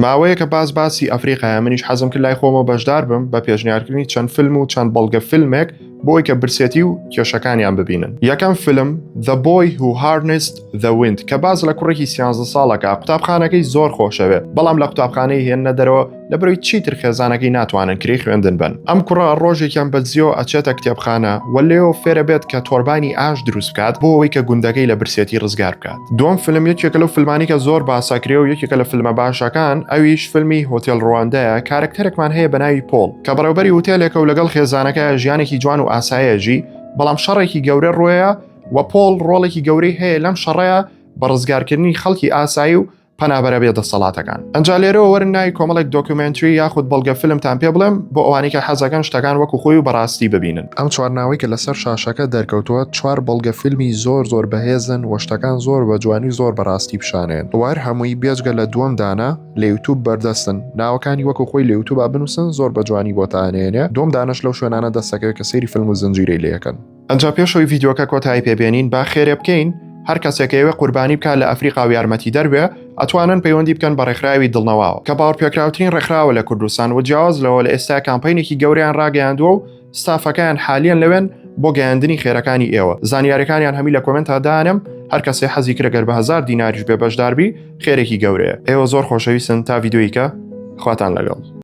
ماوەیەکە باس باسی ئەفریقایە منیش حەزم کرد لای خۆمەوە بەشدار بم بە پێشنیارکردنی چەند فیلم و چەند بەڵگە فیلمێک بۆی کە برسێتی و کێشەکانیان ببینن. یەکەم فیلم The Boy Who Harnessed The Wind کە باس لە کوڕێکی سیانزە ساڵەکە قوتابخانەکەی زۆر خۆشەوێ بەڵام لە قوتابخانەی هێننە دەرەوە لەبەرەوەی چیتر خێزانەکەی ناتوانن کرێی خوێندن بەن. ئەم کوڕە ڕۆژێکیان بە دزیەوە ئەچێتە کتێبخانە و لێوە فێرە بێت کە تۆربانی ئاش دروست بکات بۆ ئەوەی کە گوندەکەی لە برسێتی ڕزگار بکات. دووەم فیلم یەکێکە لەو فیلمانەی کە زۆر باسەکرێ و یەکێکە لە فیلمە باشەکان ئەویش فیلمی هۆتێل ڕواندایە کارەکتەرێکمان هەیە بە ناوی پۆڵ کە بەڕێوبەری هوتێلێکە و لەگەڵ خێزانەکە ژیانێکی جوان و ئاسایەژی بەڵام شەڕێکی گەورە ڕۆیە و پۆڵ ڕۆڵێکی گەورەی هەیە لەم شەڕەیە بە ڕزگارکردنی خەڵکی ئاسایی و پەنابەرە بێ دەسەڵاتەکان. ئەنجا لێرەوە وەرن ناوی کۆمەڵێک documentary یاخود بەڵگە فیلمتان پێ بڵێم بۆ ئەوانەی کە حەزەکەن شتەکان وەکو خۆی و بەڕاستی ببینن. ئەم چوار ناوەی کە لەسەر شاشەکە دەرکەوتووە چوار بەڵگە فیلمی زۆر زۆر بەهێزن و شتەکان زۆر بە جوانی و زۆر بەڕاستی پیشانێن و هەر هەمووی بێجگە لە دووەم دانە لە یوتوب بەردەستن ناوەکانی وەکو خۆی لە یوتوبا بنووسن زۆر بە جوانی بۆتانێنێ دووەم دانەش لەو شوێنانە دەستەکەوێت کە سەیری فیلم و زنجیرەی لێکەن. ئەنجا پێش ئەوەی ڤیدیۆکە کۆتایی پێ بێنین با خێرێ بکەین هەر کەسێک ئەیەوێ قوربانی بکات لە ئەفریقا و یارمەتیدەر بێ ئەتوانن پەیوەندی بکەن بە ڕێکخراوی دڵنەواوە کە باوەڕپێکراوترین ڕێکخراوە لە کوردستان و جیاواز لەوە لە ئێستا کامپەینێکی گەورەیان ڕاگەیاندووە و ستافەکەیان حالیەن لەوێن بۆ گەیاندنی خێرەکانی ئێوە زانیارەکانیان هەمی لە comment ا دانم هەر کەسێ حەزی کرد گەر بە هەزار دیناریش بێ بەشداربی خێرێکی گەورەیە ئێوە زۆر خۆشەویستن تا ڤیدیۆیکە خواتان لەگەڵ.